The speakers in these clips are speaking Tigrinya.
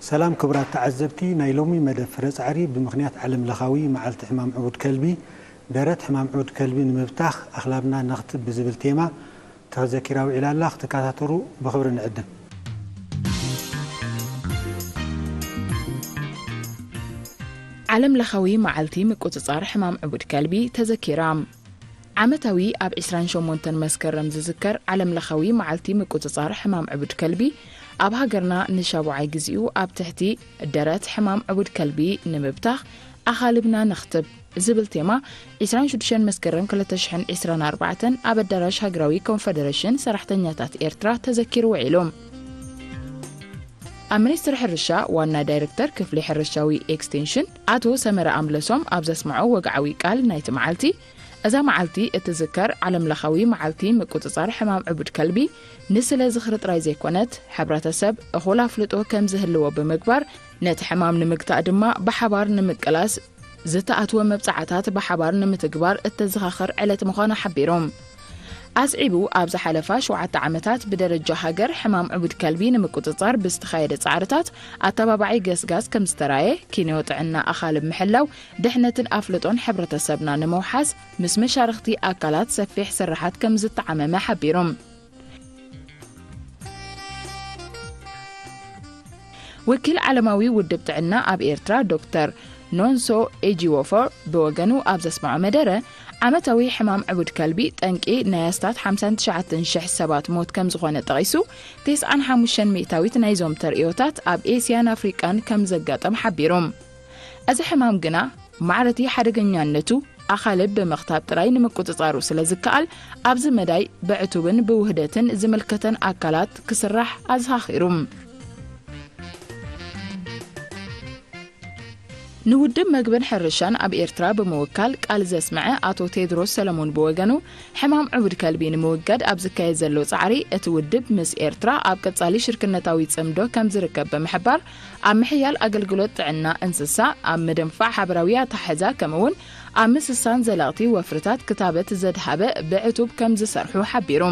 ሰላም ክቡራት ተዓዘብቲ፣ ናይ ሎሚ መደብ ፍረ ጻዕሪ ብምኽንያት ዓለም ለኻዊ መዓልቲ ሕማም ዕቡድ ከልቢ፣ ደረት ሕማም ዕቡድ ከልቢ ንምብታኽ ኣኽላብና ነኽትብ ብዝብል ቴማ ተዘኪራ ውዒላ ኣላ። ክትከታተሉ ብኽብሪ ንዕድም። ዓለም ለኻዊ መዓልቲ ምቁጽጻር ሕማም ዕቡድ ከልቢ ተዘኪራ። ዓመታዊ ኣብ ዕስራን ሸሞንተን መስከረም ዝዝከር ዓለም ለኻዊ መዓልቲ ምቁጽጻር ሕማም ዕቡድ ከልቢ፣ ኣብ ሃገርና ንሻቡዓይ ግዚኡ ኣብ ትሕቲ ደረት ሕማም ዕቡድ ከልቢ ንምብታኽ ኣኻልብና ነኽትብ ዝብል ቴማ፣ ዕስራን ሽዱሽተን መስከረም ክልተ ሽሕን ዕስራን ኣርባዕተን ኣብ ኣዳራሽ ሃገራዊ ኮንፈደሬሽን ሰራሕተኛታት ኤርትራ ተዘኪሩ ውዒሉ። ኣብ ሚኒስትሪ ሕርሻ ዋና ዳይሬክተር ክፍሊ ሕርሻዊ ኤክስቴንሽን ኣቶ ሰመረ ኣምለሶም ኣብ ዘስምዖ ወግዓዊ ቃል፣ ናይቲ መዓልቲ፣ እዛ መዓልቲ እትዝከር ዓለም ለኻዊ መዓልቲ ምቁጽጻር ሕማም ዕቡድ ከልቢ ንስለ ዝኽሪ ጥራይ ዘይኮነት፣ ሕብረተሰብ እኹል ኣፍልጦ ከም ዝህልዎ ብምግባር፣ ነቲ ሕማም ንምግታእ ድማ ብሓባር ንምቅላስ ዝተኣትወ መብጻዕታት ብሓባር ንምትግባር እተዘኻኽር ዕለት ምዃና ሓቢሮም። ኣስዒቡ፣ ኣብ ዝሓለፋ ሸውዓተ ዓመታት ብደረጃ ሃገር ሕማም ዕቡድ ከልቢ ንምቁጽጻር ብዝተኻየደ ጻዕርታት ኣተባባዒ ገስጋስ ከም ዝተራየ፣ ኪንዮ ጥዕና ኣኻልብ ምሕላው፣ ድሕነትን ኣፍልጦን ሕብረተሰብና ንምውሓስ ምስ መሻርኽቲ ኣካላት ሰፊሕ ስራሓት ከም ዝተዓመመ ሓቢሮም። ወኪል ዓለማዊ ውድብ ጥዕና ኣብ ኤርትራ ዶክተር ኖንሶ ኤጂዎፎር ብወገኑ ኣብ ዘስምዖ መደረ፣ ዓመታዊ ሕማም ዕቡድ ከልቢ ጠንቂ ናይ ኣስታት ሓምሳን ትሽዓተን ሽሕ ሰባት ሞት ከም ዝኾነ ጠቒሱ፣ ተስዓን ሓሙሽተን ሚእታዊት ናይዞም ተርእዮታት ኣብ ኤስያን ኣፍሪቃን ከም ዘጋጠም ሓቢሩ። እዚ ሕማም ግና ማዕረቲ ሓደገኛነቱ ኣኻልብ ብምኽታብ ጥራይ ንምቁጽጻሩ ስለ ዝከኣል፣ ኣብዚ መዳይ ብዕቱብን ብውህደትን ዝምልከተን ኣካላት ክስራሕ ኣዘኻኺሩ። ንውድብ መግብን ሕርሻን ኣብ ኤርትራ ብምውካል ቃል ዘስመዐ ኣቶ ቴድሮስ ሰለሞን ብወገኑ፣ ሕማም ዕቡድ ከልቢ ንምውጋድ ኣብ ዝካየድ ዘሎ ጻዕሪ፣ እቲ ውድብ ምስ ኤርትራ ኣብ ቀጻሊ ሽርክነታዊ ጽምዶ ከም ዝርከብ ብምሕባር፣ ኣብ ምሕያል ኣገልግሎት ጥዕና እንስሳ፣ ኣብ ምድንፋዕ ሓበራዊ ኣተሓሕዛ፣ ከምኡ'ውን ኣብ ምስሳን ዘለቕቲ ወፍርታት ክታበት ዘድሃበ ብዕቱብ ከም ዝሰርሑ ሓቢሩ።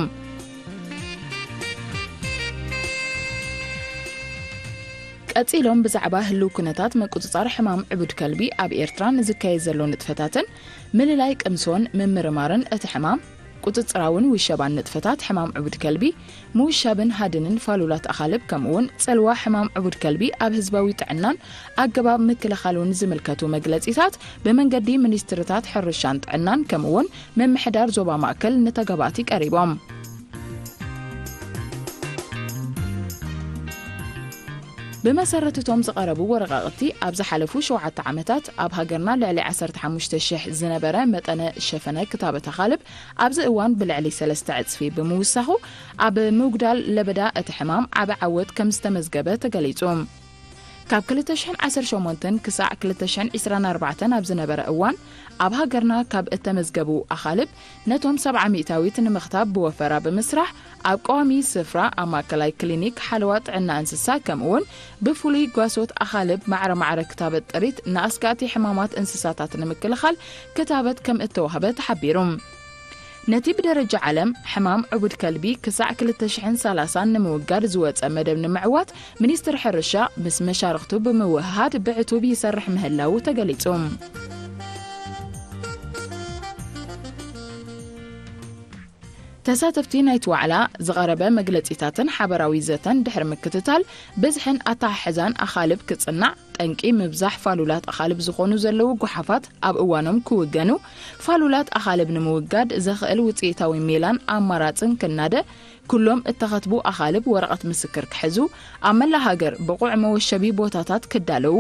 ቀጺሎም ብዛዕባ ህልው ኩነታት ምቁጽጻር ሕማም ዕቡድ ከልቢ ኣብ ኤርትራ ንዝካየድ ዘሎ ንጥፈታትን ምልላይ ቅምሶን ምምርማርን እቲ ሕማም፣ ቁጽጽራውን ውሸባን ንጥፈታት ሕማም ዕቡድ ከልቢ፣ ምውሻብን ሃድንን ፋሉላት ኣኻልብ፣ ከምኡ'ውን ጽልዋ ሕማም ዕቡድ ከልቢ ኣብ ህዝባዊ ጥዕናን ኣገባብ ምክልኻሉን ዝምልከቱ መግለጺታት ብመንገዲ ሚኒስትርታት ሕርሻን ጥዕናን፣ ከምኡ'ውን ምምሕዳር ዞባ ማእከል ንተጋባእቲ ቀሪቦም። ብመሰረት እቶም ዝቐረቡ ወረቓቕቲ፣ ኣብ ዝሓለፉ ሸውዓተ ዓመታት ኣብ ሃገርና ልዕሊ ዓሰርተ ሓሙሽተ ሽሕ ዝነበረ መጠነ ሸፈነ ክታበት ኣኻልብ፣ ኣብዚ እዋን ብልዕሊ ሰለስተ ዕጽፊ ብምውሳኹ፣ ኣብ ምጉዳል ለበዳ እቲ ሕማም ዓቢ ዓወት ከም ዝተመዝገበ ተገሊጹ። ካብ ክልተ ሽሕን ዓሰርተ ሸሞንተን ክሳዕ ክልተ ሽሕን ዕስራን ኣርባዕተን ኣብ ዝነበረ እዋን፣ ኣብ ሃገርና ካብ እተመዝገቡ ኣኻልብ፣ ነቶም ሰብዓ ሚእታዊት ንምኽታብ ብወፈራ ብምስራሕ፣ ኣብ ቀዋሚ ስፍራ፣ ኣብ ማእከላይ ክሊኒክ ሓለዋ ጥዕና እንስሳ፣ ከምኡ'ውን ብፍሉይ ጓሶት ኣኻልብ ማዕረ ማዕረ ክታበት ጥሪት ንኣስጋእቲ ሕማማት እንስሳታት ንምክልኻል ክታበት ከም እተዋህበ ተሓቢሩ። ነቲ ብደረጃ ዓለም ሕማም ዕቡድ ከልቢ ክሳዕ ክልተ ሽሕን ሰላሳን ንምውጋድ ዝወጸ መደብ ንምዕዋት፣ ሚኒስትሪ ሕርሻ ምስ መሻርኽቱ ብምውህሃድ ብዕቱብ ይሰርሕ ምህላዉ ተገሊጹ። ተሳተፍቲ ናይቲ ዋዕላ ዝቐረበ መግለጺታትን ሓበራዊ ዘተን ድሕሪ ምክትታል፣ ብዝሕን ኣተሓሕዛን ኣኻልብ ክጽናዕ፣ ጠንቂ ምብዛሕ ፋሉላት ኣኻልብ ዝኾኑ ዘለዉ ጓሓፋት ኣብ እዋኖም ክውገኑ፣ ፋሉላት ኣኻልብ ንምውጋድ ዘኽእል ውጽኢታዊ ሜላን ኣማራጽን ክናደ፣ ኩሎም እተኸትቡ ኣኻልብ ወረቐት ምስክር ክሕዙ፣ ኣብ መላእ ሃገር ብቑዕ መወሸቢ ቦታታት ክዳለዉ፣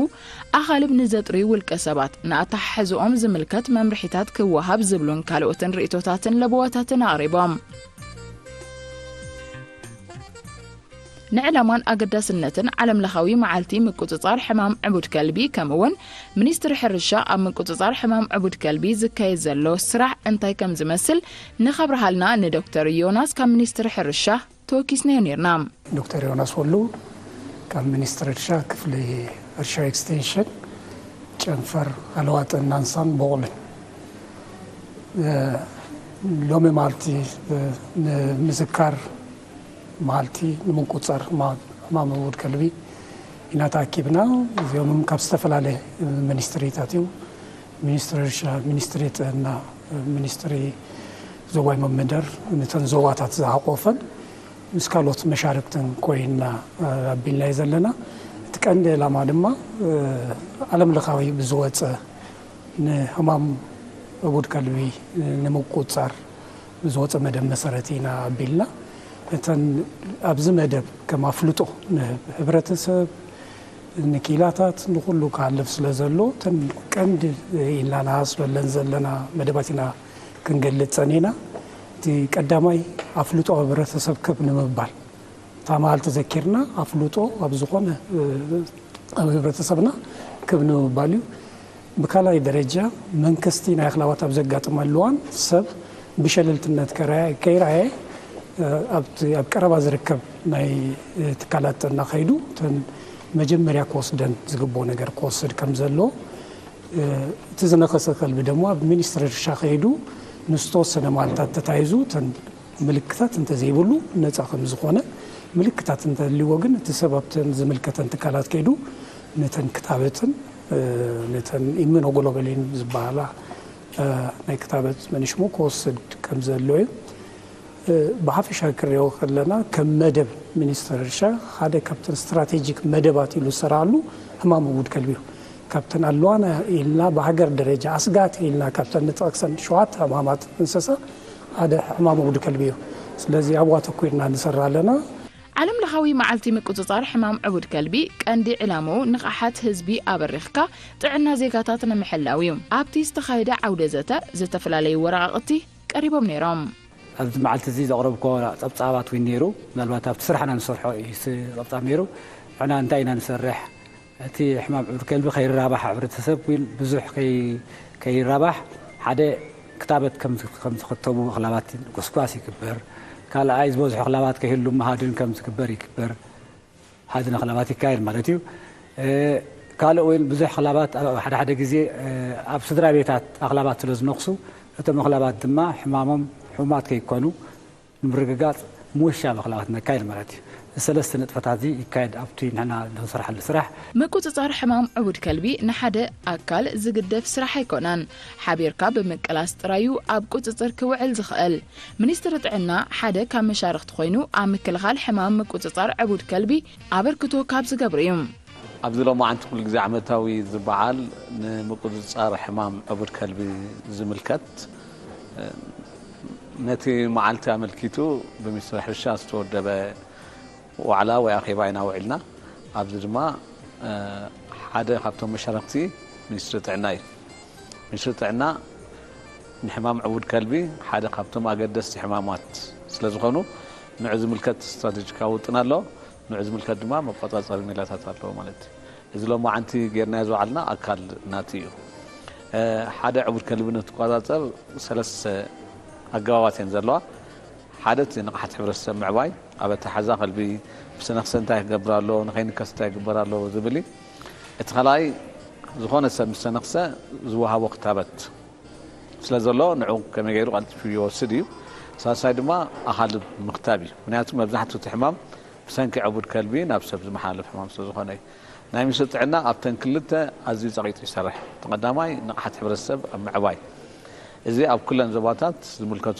ኣኻልብ ንዘጥርዩ ውልቀ ሰባት ንኣተሓሕዝኦም ዝምልከት መምርሒታት ክወሃብ ዝብሉን ካልኦትን ርእይቶታትን ለበዋታትን ኣቕሪቦም። ንዕላማን ኣገዳስነትን ዓለምለኻዊ መዓልቲ ምቁጽጻር ሕማም ዕቡድ ከልቢ፣ ከምኡ'ውን ሚኒስትሪ ሕርሻ ኣብ ምቁጽጻር ሕማም ዕቡድ ከልቢ ዝካየድ ዘሎ ስራሕ እንታይ ከም ዝመስል ንኸብርሃልና ንዶክተር ዮናስ ካብ ሚኒስትሪ ሕርሻ ተወኪስናዮ ኔርና። ዶክተር ዮናስ ወሉ ካብ ሚኒስትሪ ሕርሻ ክፍሊ ሕርሻ ኤክስቴንሽን ጨንፈር ኣለዋ ጥዕና እንስሳን በቑልን። እ፣ ሎሚ መዓልቲ፣ እ፣ ንምዝካር መዓልቲ ንምቁጻር ሕማ-፣ ሕማም ዕቡድ ከልቢ ኢና ተኣኪብና። እዚኦም ካብ ዝተፈላለየ ሚኒስትሪታት እዩ። ሚኒስትሪ ሕርሻ፣ ሚኒስትሪ ጥዕና፣ ሚኒስትሪ ዞባዊ መመደር፣ ነተን ዞባታት ዝሓቆፈን ምስ ካልኦት መሻርክትን ኮይና ኣቢልናዮ ዘለና። እቲ ቀንዲ ዕላማ ድማ ዓለም ለኻዊ ብዝወፀ ንሕማም ዕቡድ ከልቢ ንምቁፅፃር ዝወፀ መደብ መሰረት ኢና ኣቢልና። እተን ኣብዚ መደብ ከም ኣፍልጦ ንህብረተሰብ፣ ንኪላታት፣ ንኹሉ ክሃልፍ ስለ ዘሎ እተን ቀንዲ ኢልና ንሃስበለን ዘለና መደባት ኢና ክንገልፅ ፀኒና። እቲ ቀዳማይ ኣፍልጦ ኣብ ህብረተሰብ ክብ ንምባል እታ መዓልቲ ዘኪርና ኣፍልጦ ኣብ ዝኾነ ኣብ ህብረተሰብና ክብ ንምባል እዩ። ብካልኣይ ደረጃ መንከስቲ ናይ ኣኽላባት ኣብ ዘጋጥመሉ እዋን ሰብ ብሸለልትነት ከይረኣየ ኣብቲ ኣብ ቀረባ ዝርከብ ናይ ትካላት ጥዕና ከይዱ እተን መጀመርያ ክወስደን ዝግብኦ ነገር ክወስድ ከም ዘለዎ፣ እቲ ዝነኸሰ ከልቢ ደግሞ ኣብ ሚኒስትሪ ሕርሻ ከይዱ ንዝተወሰነ መዓልታት ተታይዙ እተን ምልክታት እንተዘይብሉ ነፃ ከም ዝኾነ፣ ምልክታት እንተልዎ ግን እቲ ሰብ ኣብተን ዝምልከተን ትካላት ከይዱ ነተን ክታበትን ነተን ኢሚኖግሎበሊን ዝበሃላ ናይ ክታበት መንሽሙ ክወስድ ከም ዘሎ እዩ። ብሓፈሻ ክሪኦ ከለና ከም መደብ ሚኒስትሪ ሕርሻ ሓደ ካብተን ስትራቴጂክ መደባት ኢሉ ዝሰራሉ ሕማም ዕቡድ ከልቢ እዩ። ካብተን ኣለዋና ኢልና ብሃገር ደረጃ ኣስጋእቲ ኢልና ካብተን ንጠቕሰን ሸውዓተ ሕማማት እንስሳ ሓደ ሕማም ዕቡድ ከልቢ እዩ። ስለዚ ኣብኡ ኣተኲርና ንሰርሕ ኣለና። ዓለም ለኻዊ መዓልቲ ምቁጽጻር ሕማም ዕቡድ ከልቢ ቀንዲ ዕላምኡ ንቕሓት ህዝቢ ኣበሪኽካ ጥዕና ዜጋታት ንምሕላው እዩ። ኣብቲ ዝተኻየደ ዓውደ ዘተ ዝተፈላለዩ ወረቓቕቲ ቀሪቦም ነይሮም። ኣብዚ መዓልቲ እዚ ዘቕረብኮ ጸብጻባት እውን ነይሩ። ምናልባት ኣብቲ ስራሕና ንሰርሖ እዩ እቲ ጸብጻብ ነይሩ። ንሕና እንታይ ኢና ንሰርሕ? እቲ ሕማም ዕቡድ ከልቢ ከይራባሕ፣ ሕብረተሰብ እውን ብዙሕ ከይ-፣ ከይራባሕ ሓደ ክታበት ከም ዝ-፣ ከም ዝኽተቡ ኣኽላባት ጎስጓስ ይግበር። ካልኣይ ዝበዝሑ ኣኽላባት ከይህሉ ምሃድን ከም ዝግበር ይግበር። ሃድን ኣኽላባት ይካየድ ማለት እዩ። እ፣ ካልእ እውን ብዙሕ ኣኽላባት ኣብ ሓደ ሓደ ግዜ፣ እ፣ ኣብ ስድራ ቤታት ኣኽላባት ስለ ዝነኽሱ እቶም ኣኽላባት ድማ ሕማሞም ሕሙማት ከይኮኑ ንምርግጋጽ ምውሻብ ኣኽላባት ነካይድ ማለት እዩ። እዚ ሰለስተ ንጥፈታት እዚ ይካየድ ኣብቲ ንሕና ንሰርሓሉ ስራሕ። ምቁጽጻር ሕማም ዕቡድ ከልቢ ንሓደ ኣካል ዝግደፍ ስራሕ ኣይኮነን። ሓቢርካ ብምቅላስ ጥራዩ ኣብ ቁጽጽር ክውዕል ዝኽእል። ሚኒስትሪ ጥዕና ሓደ ካብ መሻርኽቲ ኮይኑ ኣብ ምክልኻል ሕማም ምቁጽጻር ዕቡድ ከልቢ ኣበርክቶ ካብ ዝገብሩ እዩ። ኣብዚ ሎማዓንቲ ኩሉ ግዜ ዓመታዊ ዝበዓል ንምቁጽጻር ሕማም ዕቡድ ከልቢ ዝምልከት፣ ነቲ መዓልቲ ኣመልኪቱ ብሚኒስትሪ ሕርሻ ዝተወደበ ዋዕላ ወይ ኣኼባ ኢና ውዒልና። ኣብዚ ድማ፣ እ፣ ሓደ ካብቶም መሻርኽቲ ሚኒስትሪ ጥዕና እዩ። ሚኒስትሪ ጥዕና ንሕማም ዕቡድ ከልቢ ሓደ ካብቶም ኣገደስቲ ሕማማት ስለ ዝኾኑ ንዑ ዝምልከት ስትራቴጂካዊ ውጥን ኣሎ። ንዑ ዝምልከት ድማ መቆጻጸሪ ሜላታት ኣለዎ ማለት እዩ። እዚ ሎማዓንቲ ጌርናዮ ዝወዓልና ኣካል ናቲ እዩ። እ፣ ሓደ ዕቡድ ከልቢ ንክትቆጻጸር ሰለስተ ኣገባባት እየን ዘለዋ። ሓደ እቲ ንቕሓት ሕብረተሰብ ምዕባይ፣ ኣብ ኣተሓዛ ከልቢ ብሰነኽሰ እንታይ ክገብር ኣሎ፣ ንኸይንከስ እንታይ ክግበር ኣለዎ ዝብል እዩ። እቲ ካልኣይ ዝኾነ ሰብ ምስ ሰነኽሰ ዝወሃቦ ክታበት ስለ ዘሎ ንዑ ከመይ ገይሩ ቀልጢፉ ይወስድ እዩ። ሳልሳይ ድማ ኣኻልብ ምኽታብ እዩ። ምክንያቱ መብዛሕትኡ እቲ ሕማም ብሰንኪ ዕቡድ ከልቢ ናብ ሰብ ዝመሓላለፍ ሕማም ስለ ዝኾነ እዩ። ናይ ሚኒስትሪ ጥዕና ኣብተን ክልተ ኣዝዩ ጸቒጡ ይሰርሕ። እቲ ቀዳማይ ንቕሓት ሕብረተሰብ ኣብ ምዕባይ። እዚ ኣብ ኩለን ዞባታት ዝምልከቱ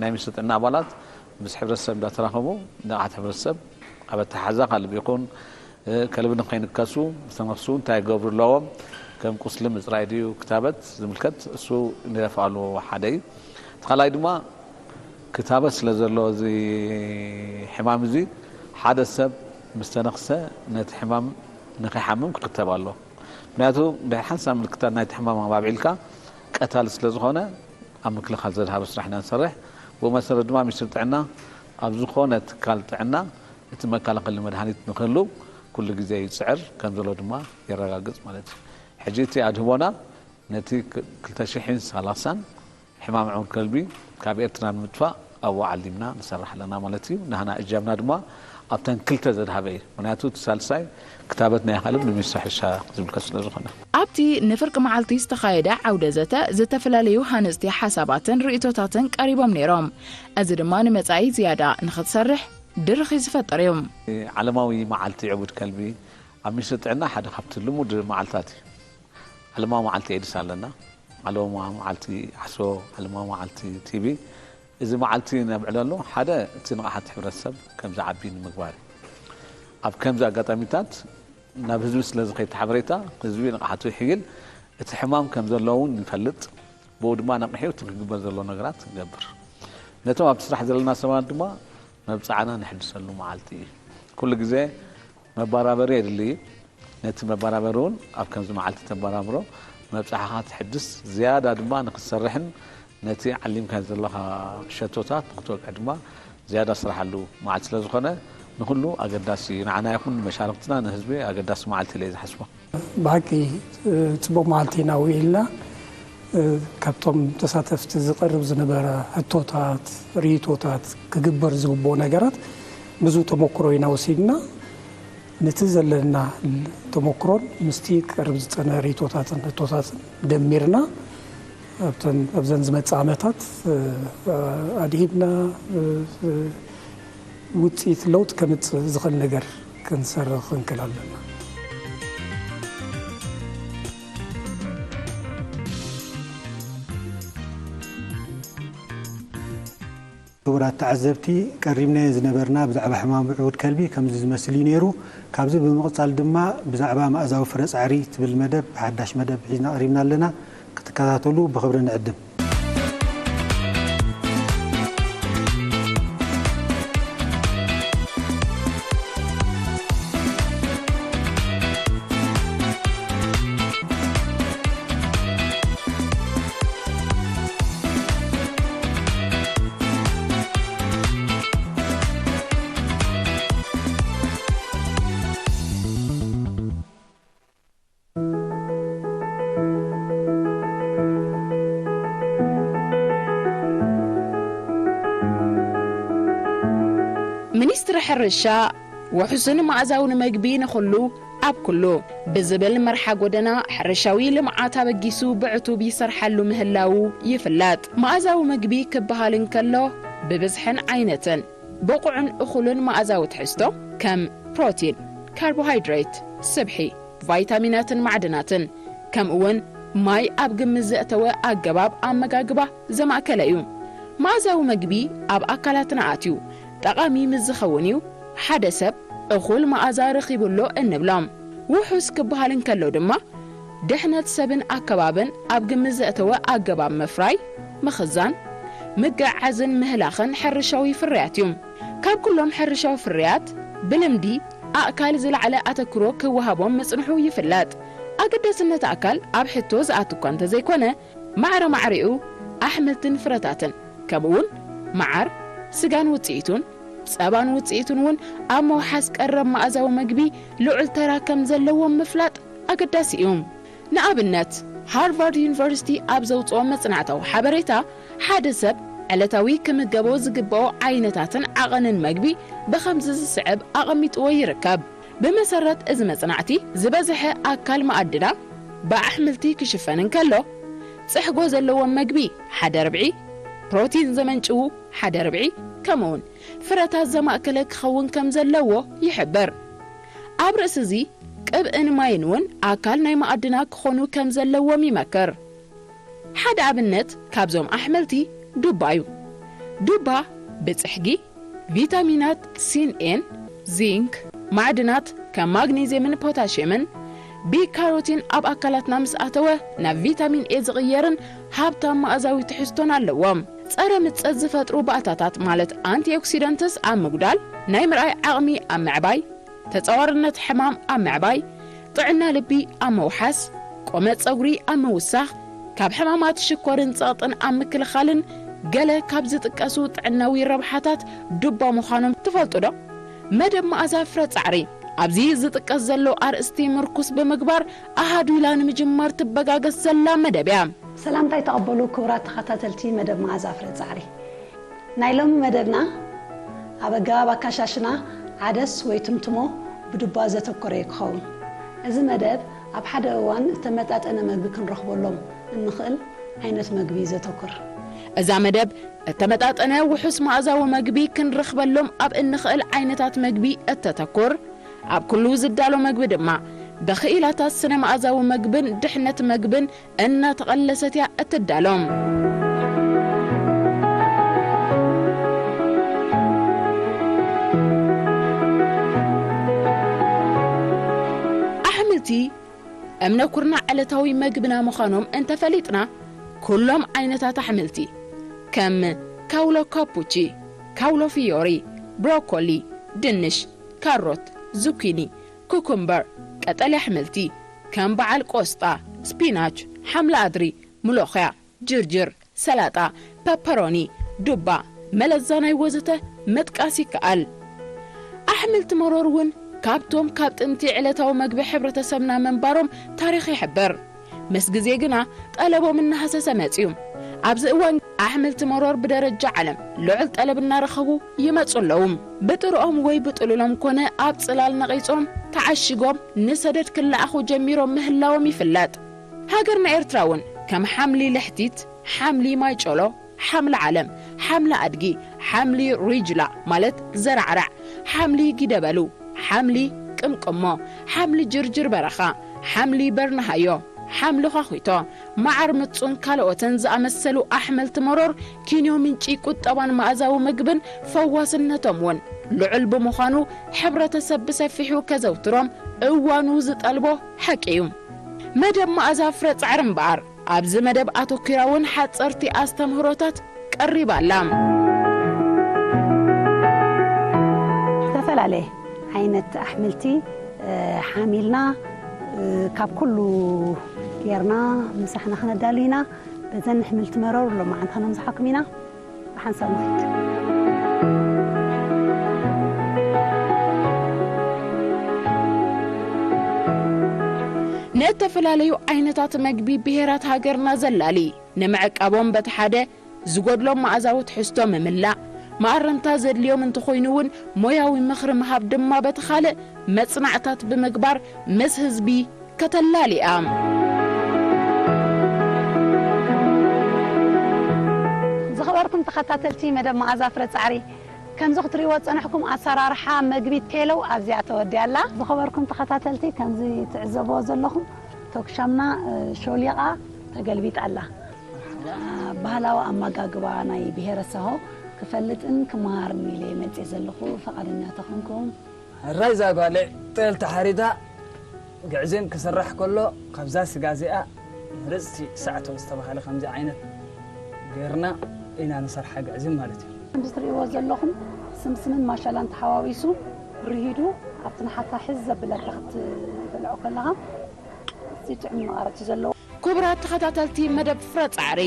ናይ ሚኒስትሪ ጥዕና ኣባላት ምስ ሕብረተሰብ እንዳተራኸቡ ንቕሓት ሕብረተሰብ ኣብ ኣተሓዛ ከልቢ ይኹን፣ እ፣ ከልቢ ንኸይንከሱ ዝተነኽሱ እንታይ ክገብሩ ኣለዎም፣ ከም ቁስሊ ምጽራይ ድዩ ክታበት ዝምልከት እሱ ንደፍኣሉ ሓደ እዩ። እቲ ካልኣይ ድማ ክታበት ስለ ዘሎ እዚ ሕማም እዚ ሓደ ሰብ ምስ ተነኽሰ ነቲ ሕማም ንኸይሓምም ክኽተብ ኣሎ። ምክንያቱ ድሕሪ ሓንሳብ ምልክታት ናይቲ ሕማም ኣብ ኣልዒልካ ቀታሊ ስለ ዝኾነ ኣብ ምክልኻል ዘድሃበ ስራሕ ኢና ንሰርሕ። ብኡ መሰረት ድማ ሚኒስትሪ ጥዕና ኣብ ዝኾነ ትካል ጥዕና እቲ መከላኸሊ መድሃኒት ንክህሉ ኩሉ ግዜ ይጽዕር ከም ዘሎ ድማ የረጋግጽ ማለት እዩ። ሕጂ እቲ ኣድህቦና ነቲ ክ-፣ ክልተ ሽሕን ሰላሳን ሕማም ዕቡድ ከልቢ ካብ ኤርትራ ንምጥፋእ ኣብኡ ዓሊምና ንሰርሕ ኣለና ማለት እዩ። ናህና እጃምና ድማ ኣብተን ክልተ ዘድሃበ እዩ። ምክንያቱ እቲ ሳልሳይ ክታበት ናይ ኣኻልብ ንሚኒስትሪ ሕርሻ ዝምልከት ስለ ዝኾነ። ኣብቲ ንፍርቂ መዓልቲ ዝተኻየደ ዓውደ ዘተ ዝተፈላለዩ ሃነፅቲ ሓሳባትን ርእቶታትን ቀሪቦም ነይሮም። እዚ ድማ ንመጻኢ ዝያዳ ንኽትሰርሕ ድርኺ ዝፈጥር እዩ። ዓለማዊ መዓልቲ ዕቡድ ከልቢ ኣብ ሚኒስትሪ ጥዕና ሓደ ካብቲ ልሙድ መዓልታት እዩ። ዓለማዊ መዓልቲ ኤድስ ኣለና፣ ዓለማዊ መዓልቲ ዓሶ፣ ዓለማዊ መዓልቲ ቲቢ። እዚ መዓልቲ ነብዕለሉ ሓደ እቲ ንቕሓት ሕብረተሰብ ከም ዝዓቢ ንምግባር እዩ። ኣብ ከምዚ ኣጋጣሚታት ናብ ህዝቢ ስለ ዝኸይድ እቲ ሓበሬታ፣ ህዝቢ ንቕሓቱ ይሕይል፣ እቲ ሕማም ከም ዘሎ እውን ይፈልጥ፣ ብኡ ድማ ነቕሑ እቲ ክግበር ዘሎ ነገራት ይገብር። ነቶም ኣብቲ ስራሕ ዘለና ሰባት ድማ መብጽዓና ንሕድሰሉ መዓልቲ እዩ። ኩሉ ግዜ መባራበሪ የድሊ እዩ። ነቲ መባራበሪ እውን ኣብ ከምዚ መዓልቲ ተባራብሮ፣ መብጽዓኻ ትሕድስ፣ ዝያዳ ድማ ንክትሰርሕን ነቲ ዓሊምካ ዘለኻ ሸቶታት ንክትወቅዕ ድማ ዝያዳ ስራሓሉ መዓልቲ ስለ ዝኾነ፣ ንኹሉ ኣገዳሲ እዩ። ንዓና ይኹን ንመሻርክትና ንህዝቢ ኣገዳሲ መዓልቲ ኢለ እየ ዝሓስቦ። ብሓቂ፣ እ፣ ጽቡቕ መዓልቲ ኢና ውዒልና። እ፣ ካብቶም ተሳተፍቲ ዝቐርብ ዝነበረ ሕቶታት፣ ርእይቶታት፣ ክግበር ዝግብኦ ነገራት ብዙ ተመክሮ ኢና ወሲድና። ነቲ ዘለና ተመክሮን ምስቲ ክቀርብ ዝጸነ ርእይቶታትን ሕቶታትን ደሚርና ኣብተን፣ ኣብዘን ዝመጽእ ዓመታት፣ እ፣ ኣድሂብና፣ እ፣ እ፣ ውጽኢት ለውጥ ከምጽእ ዝኽእል ነገር ክንሰርሕ ክንክእል ኣለና። ክቡራት ተዓዘብቲ፣ ቀሪብናዮ ዝነበርና ብዛዕባ ሕማም ብዕቡድ ከልቢ ከምዚ ዝመስል እዩ ነይሩ። ካብዚ ብምቕጻል ድማ ብዛዕባ መኣዛዊ ፍረ ጻዕሪ ትብል መደብ፣ ሓዳሽ መደብ ሒዝና ቀሪብና ኣለና። ክትከታተሉ ብኽብሪ ንዕድም። ሚኒስትሪ ሕርሻ፣ ውሑስን መኣዛውን መግቢ ንኹሉ ኣብ ኩሉ ብዝብል መርሓ ጎደና፣ ሕርሻዊ ልምዓት ኣበጊሱ ብዕቱብ ይሰርሓሉ ምህላዉ ይፍለጥ። መኣዛዊ መግቢ ክበሃል እንከሎ፣ ብብዝሕን ዓይነትን፣ ብቑዕን እኹልን መኣዛዊ ትሕዝቶ፣ ከም ፕሮቲን፣ ካርቦሃይድሬት፣ ስብሒ፣ ቫይታሚናትን ማዕድናትን፣ ከምኡውን ማይ ኣብ ግምት ዘእተወ ኣገባብ ኣመጋግባ ዘማእከለ እዩ። መኣዛዊ መግቢ ኣብ ኣካላትና ኣትዩ ጠቓሚ ምስ ዝኸውን እዩ ሓደ ሰብ እኹል መኣዛ ረኺቡሎ እንብሎ። ውሑስ ክበሃል እንከሎ ድማ፣ ድሕነት ሰብን ኣከባብን ኣብ ግምት ዘእተወ ኣገባብ ምፍራይ፣ ምኽዛን፣ ምግዕዓዝን ምህላኽን ሕርሻዊ ፍርያት እዩ። ካብ ኩሎም ሕርሻዊ ፍርያት፣ ብልምዲ ኣእካል ዝለዓለ ኣተክሮ ክወሃቦም ምጽንሑ ይፍለጥ። ኣገዳስነት ኣእካል ኣብ ሕቶ ዝኣቱ እኳ እንተዘይኮነ፣ ማዕረ ማዕሪኡ ኣሕምልትን ፍረታትን፣ ከምኡውን መዓር፣ ስጋን ውጽኢቱን፣ ጸባን ውጽኢቱን እውን ኣብ ምውሓስ ቀረብ መኣዛዊ መግቢ ልዑል ተራ ከም ዘለዎም ምፍላጥ ኣገዳሲ እዩ። ንኣብነት፣ ሃርቫርድ ዩኒቨርሲቲ ኣብ ዘውጽኦ መጽናዕታዊ ሓበሬታ፣ ሓደ ሰብ ዕለታዊ ክምገቦ ዝግብኦ ዓይነታትን ዓቐንን መግቢ ብኸምዚ ዝስዕብ ኣቐሚጥዎ ይርከብ። ብመሰረት እዚ መጽናዕቲ፣ ዝበዝሐ ኣካል መኣድና ብኣሕምልቲ ክሽፈን እንከሎ፣ ጽሕጎ ዘለዎም መግቢ ሓደ ርብዒ፣ ፕሮቲን ዘመንጭዉ ሓደ ርብዒ፣ ከምኡውን ፍረታት ዘማእከለ ክኸውን ከም ዘለዎ ይሕብር። ኣብ ርእሲ እዚ፣ ቅብእን ማይን እውን ኣካል ናይ መኣድና ክኾኑ ከም ዘለዎም ይመክር። ሓደ ኣብነት ካብዞም ኣሕምልቲ ዱባ እዩ። ዱባ ብጽሕጊ፣ ቪታሚናት ሲን ኤን፣ ዚንክ፣ ማዕድናት ከም ማግኔዝየምን ፖታሽየምን፣ ቢ ካሮቲን ኣብ ኣካላትና ምስ ኣተወ ናብ ቪታሚን ኤ ዝቕየርን ሃብታም መኣዛዊ ትሕዝቶን ኣለዎም። ጸረ ምጸት ዝፈጥሩ ባእታታት ማለት ኣንቲኦክሲዳንትስ ኣብ ምጉዳል፣ ናይ ምርኣይ ዓቕሚ ኣብ ምዕባይ፣ ተጻዋርነት ሕማም ኣብ ምዕባይ፣ ጥዕና ልቢ ኣብ ምውሓስ፣ ቆመት ጸጉሪ ኣብ ምውሳኽ፣ ካብ ሕማማት ሽኮርን ጸቕጥን ኣብ ምክልኻልን ገለ ካብ ዝጥቀሱ ጥዕናዊ ረብሓታት ዱባ ምዃኖም ትፈልጡ ዶ? መደብ መኣዛ ፍረ ጻዕሪ ኣብዚ ዝጥቀስ ዘሎ ኣርእስቲ ምርኩስ ብምግባር ኣሃዱ ኢላ ንምጅማር ትበጋገስ ዘላ መደብ እያ። ሰላምታይ ተቐበሉ ክቡራት ተኸታተልቲ መደብ መኣዛ ፍረ ጻዕሪ። ናይ ሎሚ መደብና ኣብ ኣገባብ ኣካሻሽና ዓደስ ወይ ትምትሞ ብዱባ ዘተኮረ እዩ ክኸውን። እዚ መደብ ኣብ ሓደ እዋን እተመጣጠነ መግቢ ክንረኽበሎም እንኽእል ዓይነት መግቢ እዩ ዘተኩር። እዛ መደብ እተመጣጠነ ውሑስ መኣዛዊ መግቢ ክንረኽበሎም ኣብ እንኽእል ዓይነታት መግቢ እተተኩር፣ ኣብ ኩሉ ዝዳሎ መግቢ ድማ ብኽኢላታት ስነ መኣዛዊ መግብን ድሕነት መግብን እናተቐለሰት እያ እትዳሎ። ኣሕምልቲ እምነ ኩርናዕ ዕለታዊ መግብና ምዃኖም እንተፈሊጥና፣ ኩሎም ዓይነታት ኣሕምልቲ ከም ካውሎ ካፑቺ፣ ካውሎ ፊዮሪ፣ ብሮኮሊ፣ ድንሽ፣ ካሮት፣ ዙኪኒ፣ ኩኩምበር፣ ቀጠልያ ኣሕምልቲ ከም በዓል ቆስጣ፣ ስፒናች፣ ሓምሊ ኣድሪ፣ ሙሎኽያ፣ ጅርጅር፣ ሰላጣ፣ ፐፐሮኒ፣ ዱባ፣ መለዛናይ ወዘተ ምጥቃስ ይከኣል። ኣሕምልቲ መሮር እውን ካብቶም ካብ ጥንቲ ዕለታዊ መግቢ ሕብረተሰብና ምንባሮም ታሪኽ ይሕብር። ምስ ግዜ ግና ጠለቦም እናሃሰሰ መጺኡ። ኣብዚ እዋን ኣሕምልቲ መሮር ብደረጃ ዓለም ልዑል ጠለብ እናረኸቡ ይመጹ ኣለዉ። ብጥርኦም ወይ ብጥሉሎም ኮነ ኣብ ጽላል ነቒጾም ተዓሺጎም ንሰደድ ክለኣኹ ጀሚሮም ምህላዎም ይፍለጥ። ሃገርና ኤርትራ እውን ከም ሓምሊ ልሕቲት፣ ሓምሊ ማይጨሎ፣ ሓምሊ ዓለም፣ ሓምሊ ኣድጊ፣ ሓምሊ ሪጅላ ማለት ዘራዕራዕ፣ ሓምሊ ጊደበሉ፣ ሓምሊ ቅምቅሞ፣ ሓምሊ ጅርጅር በረኻ፣ ሓምሊ በርንሃዮ፣ ሓምሊ ዃኺቶ፣ መዓር ምጹን ካልኦትን ዝኣመሰሉ ኣሕምልቲ መሮር ኪንዮ ምንጪ ቁጠባን መኣዛዊ ምግብን ፈዋስነቶም እውን ልዑል ብምዃኑ ሕብረተሰብ ብሰፊሑ ከዘውትሮም እዋኑ ዝጠልቦ ሓቂ እዩ። መደብ መኣዛ ፍረ ጻዕሪ እምበኣር ኣብዚ መደብ ኣተኲራ እውን ሓጸርቲ ኣስተምህሮታት ቀሪባ ኣላ። ዝተፈላለየ ዓይነት ኣሕምልቲ፣ እ፣ ሓሚልና፣ እ፣ ካብ ኩሉ ጌርና ምሳሕና ክነዳሉ ኢና። በዘን ኣሕምልቲ መረሩ ሎማዓንቲ ክነምዝሓኩም ኢና። ብሓንሳብ ንኺድ። ንእተፈላለዩ ዓይነታት መግቢ ብሄራት ሃገርና ዘላሊ ንምዕቃቦም በቲ ሓደ ዝጎድሎም መኣዛዊ ትሕዝቶ ምምላእ፣ መኣረምታ ዘድልዮም እንተኾይኑ እውን ሞያዊ ምኽሪ ምሃብ ድማ በቲ ካልእ መጽናዕታት ብምግባር ምስ ህዝቢ ከተላልያ። ዝኸበርኩም ተኸታተልቲ መደብ መኣዛ ፍረ ጻዕሪ፣ ከምዚ ክትሪእዎ ዝጸናሕኩም ኣሰራርሓ መግቢ ቴለው ኣብዚኣ ተወዲኣ ኣላ። ዝኸበርኩም ተኸታተልቲ፣ ከምዚ ትዕዘብዎ ዘለኹም ቶክሻምና፣ እ፣ ሾሊቓ ተገልቢጣ ኣላ። እ፣ ባህላዊ ኣመጋግባ ናይ ብሄረ ሳሆ ክፈልጥን ክመሃርን ኢለ መጽየ ዘለኹ። ፈቓደኛ ተኾንኩም። ሕራይ እዛ ጓለይ ጤል ተሓሪዳ ግዕዜን ክስራሕ ከሎ፣ ካብዛ ስጋ እዚኣ ምርጽቲ ሳዕቶ ዝተባህለ ከምዚ ዓይነት ጌርና ኢና ንሰርሓ ግዕዜን ማለት እዩ። ከምዚ ትርእይዎ ዘለኹም ስምስምን ማሻላን ተሓዋዊሱ ርሂዱ ኣብቲ ንሓታ ሕዝ ዘብለካ ክትበልዖ ከለኻ እዚ ጥዑም መቐረት እዩ ዘለዎ። ክቡራት ተኸታተልቲ መደብ ፍረ ጻዕሪ፣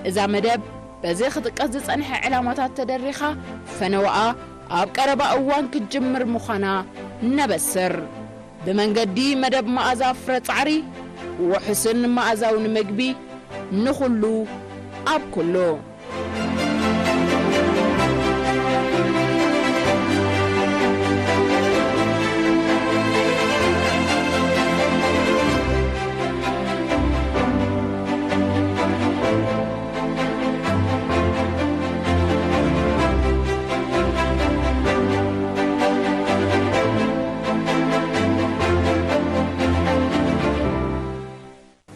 እዛ መደብ በዚ ክጥቀስ ዝጸንሐ ዕላማታት ተደሪኻ ፈነወኣ ኣብ ቀረባ እዋን ክትጅምር ምዃና ነበስር። ብመንገዲ መደብ መኣዛ ፍረ ጻዕሪ፣ ውሑስን መኣዛውን መግቢ ንኹሉ ኣብ ኩሉ።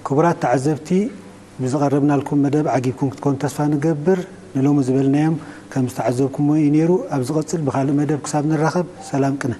ክቡራት ተዓዘብቲ፣ ብዝቐረብናልኩም መደብ ዓጊብኩም ክትኮኑ ተስፋ ንገብር። ንሎሚ ዝበልናዮም ከም ዝተዓዘብኩሞ እዩ ነይሩ። ኣብ ዝቐጽል ብኻልእ መደብ ክሳብ ንራኸብ፣ ሰላም ቅነ።